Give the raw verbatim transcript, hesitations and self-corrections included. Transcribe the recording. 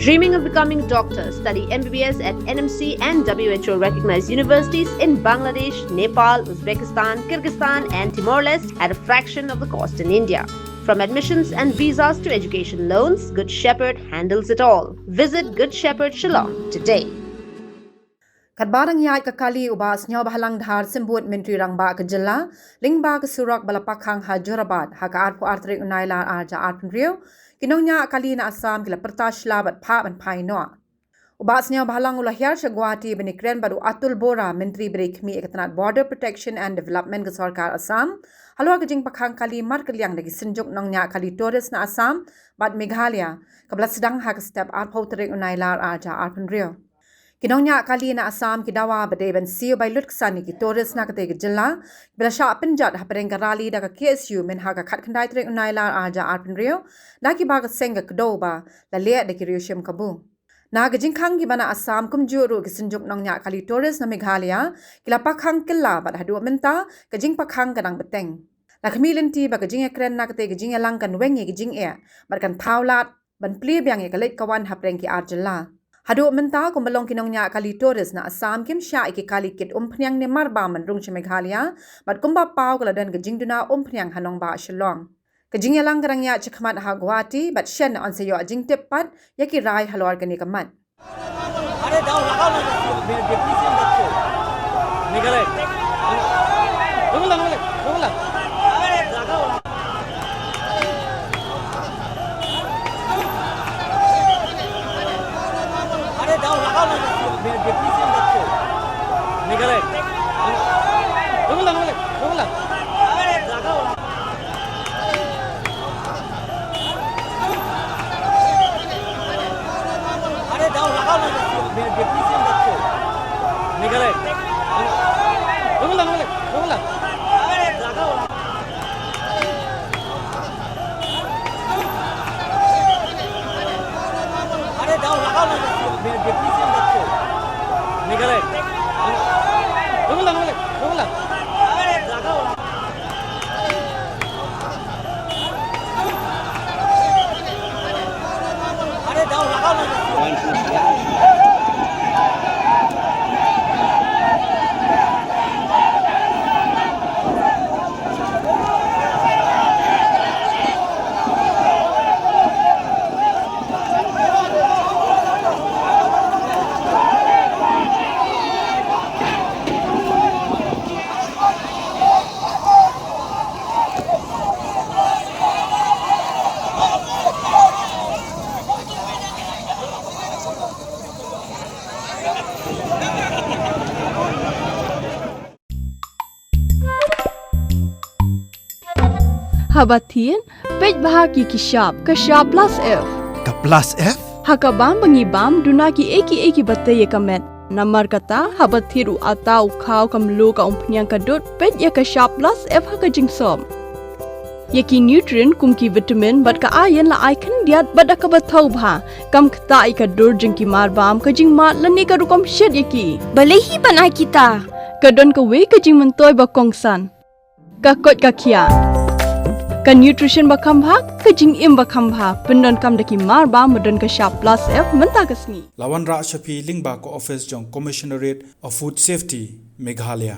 Dreaming of becoming a doctor? Study M B B S at N M C and W H O recognized universities in Bangladesh, Nepal, Uzbekistan, Kyrgyzstan, and Timor Leste at a fraction of the cost in India. From admissions and visas to education loans, Good Shepherd handles it all. Visit Good Shepherd Shillong today. Katba dang ïaid ka kali u Bah Sniawbhalang Dhar, Symbud Myntri Rangbah ka jylla, lyngba ka surok ba la pakhang ha Jorabat ha ka arphew ar tarik u Nailar ar hajar arphew hynriew, ki nongñiah kali na Assam ki la pyrta shla bad phah ban phai noh. U Bah Sniawbhalang u la hiar sha Guwahati ban ïakren bad u Atul Bora, Myntri ba dei khmih ïa ka tnat Border Protection and Development ka sorkar Assam, halor ka jingpakhang kali markylliang da ki synjuk nongñiah kali tourist na Assam bad Meghalaya, kaba la sdang ha ka step arphew tarik u Nailar ar hajar arphew hynriew. Ki nongñiah kali na Assam ki dawa ba dei ban siew bai lutksan ïa ki tourist na katei ka jylla, ba la shah pynjot hapdeng ka rally da ka K S U mynha ka khatkhyndai tarik u Nailar ar hajar arphew hynriew, da kiba ka seng ka kdew ba la leh da ki riew shim kabu. Na ka jingkhang kiba na Assam kumjuh ruh ki synjuk nongñiah kali tourist na Meghalaya ki la pakhang kylla bad haduh mynta ka jingpakhang ka dang bteng. La khmih lynti ba ka jingïakren na katei ka jingïalang kan weng ïa ka jingeh bad kan thaw lad ban plie biang ïa ka leit ka wan hapdeng ki ar jylla. Haduh mynta kumba long ki nongñiah kali tourist na Assam kim shah ïa ki kali kit umphniang ne marbam ban rung sha Meghalaya, bad kumba paw ka la don ka jingduna umphniang ha nongbah Shillong. Ka jingïalang ka dang ïaid shakhmat ha Guwahati bad shen yn sa ïoh jingtip pat ïa ki rai halor kane ka mat. Haba thied, peit bha ki ki shap, ka shap plus F. Ka plus F? Ha ka bam ba ngi bam, duna ki ei ki ei kiba tei ïa ka met. Namar kata, haba thied u atta, u khaw, ka mluh, ka umphniang, ka dud, peit ïa ka shap plus F ha ka jingsop. Ïa ki nutrient kum ki vitamin bad ka iron la ai khyndiat bad da kaba thaw bha. Kam ktah ïa ka dur jong ki marbam, ka jingmad lane ka rukom shet ïa ki. Balei hi ban ai kita? Ka don kawei ka jingmyntoi ba kongsan. Ka koit ka khiah. Ka nutrition ba kham bha, ka jingim ba kham bha. Pyndonkam da ki marbam ba don ka shap plus F mynta ka sngi. La wanrah sha phi lyngba ka office jong Commissionerate of Food Safety, Meghalaya.